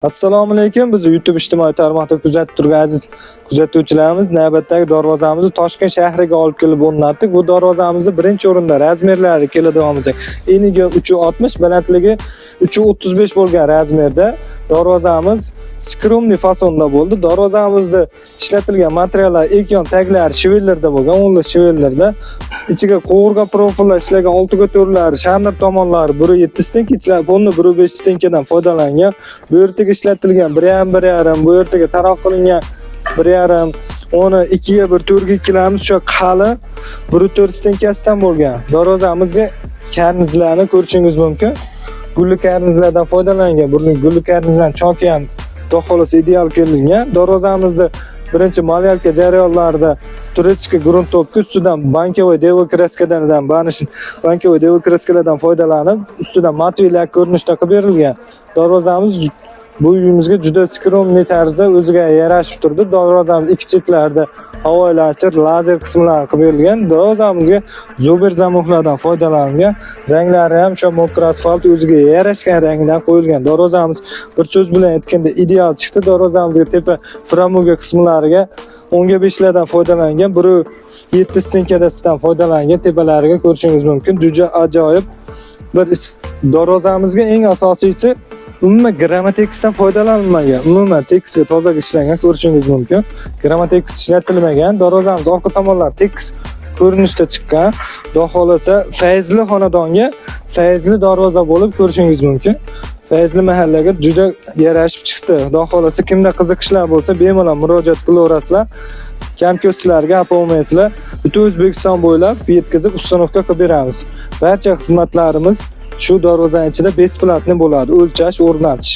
Assalomu alaykum. Bizni YouTube ijtimoiy tarmoqda kuzatib turgan aziz kuzatuvchilarimiz, navbatdagi darvozamizni Toshkent shahriga olib kelib o'rnatdik. Bu darvozamizni birinchi o'rinda razmerlari keladigan bo'lsak, eniga 3.60, balandligi 3.35 bo'lgan razmerda darvozamiz скромный fasonda bo'ldi. Darvozamizda ishlatilgan materiallar ikki yon taglari швеллер da bo'lgan, o'nli швеллер da. Ichiga qovurg'a profillar ishlagan oltiga to'rtlari, sharnir tomonlari 1.7 стенка, ichlar полный 1.5 стенка dan foydalangan. Bu yerga ishlatilgan 1.5 1.5, bu yerga taroq qilingan 1.5, uni 2ga 1 4ga 2larimiz o'sha qalin 1.4 стенка sidan bo'lgan. Darvozamizga karnizlarni ko'rishingiz mumkin. Gulli karnizlardan foydalangan. Buni gulli karnizdan choki ham xudo xohlasa ideal kelingan. Darvozamizni birinchi малярка jarayonlarida турецкий грунтовка ustidan банковой дево краска dan varnish, банковой дево краска lardan foydalanib, ustidan матовый lak ko'rinishda qilib berilgan. Darvozamiz bu uyimizga juda скромный tarzda o'ziga yarashib turdi. Darvozamiz ikki chetlarida havo aylanishtir lazer qismlari qilib berilgan. Darvozamizga зубер замок lardan foydalanilgan. Ranglari ham o'sha мокрый asfalt o'ziga yarashgan rangdan qo'yilgan. Darvozamiz bir so'z bilan aytganda ideal chiqdi. Darvozamizga tepa фрамуга qismlariga 10ga 5lardan foydalangan. 1.7 стенка dasidan foydalangan tepalariga ko'rishingiz mumkin. Juda ajoyib bir darvozamizga eng asosiysi umuman grammateksdan foydalanilmagan. Umuman tekis va toza ishlangan, ko'rishingiz mumkin. Grammateks ishlatilmagan. Darvozamiz orqa tomonlari tekis ko'rinishda chiqqan. Xudo xohlasa fayzli xonadonga fayzli darvoza bo'lib ko'rishingiz mumkin. Fayzli mahallaga juda yarashib chiqdi. Xudo xohlasa kimda qiziqishlar bo'lsa, bemalol murojaat qilaverasizlar. Kam ko'stlarga xafa bo'lmaysizlar. Butun O'zbekiston bo'ylab yetkazib установка qilib beramiz. Barcha xizmatlarimiz shu darvozaning ichida бесплатный bo'ladi. O'lchash, o'rnatish.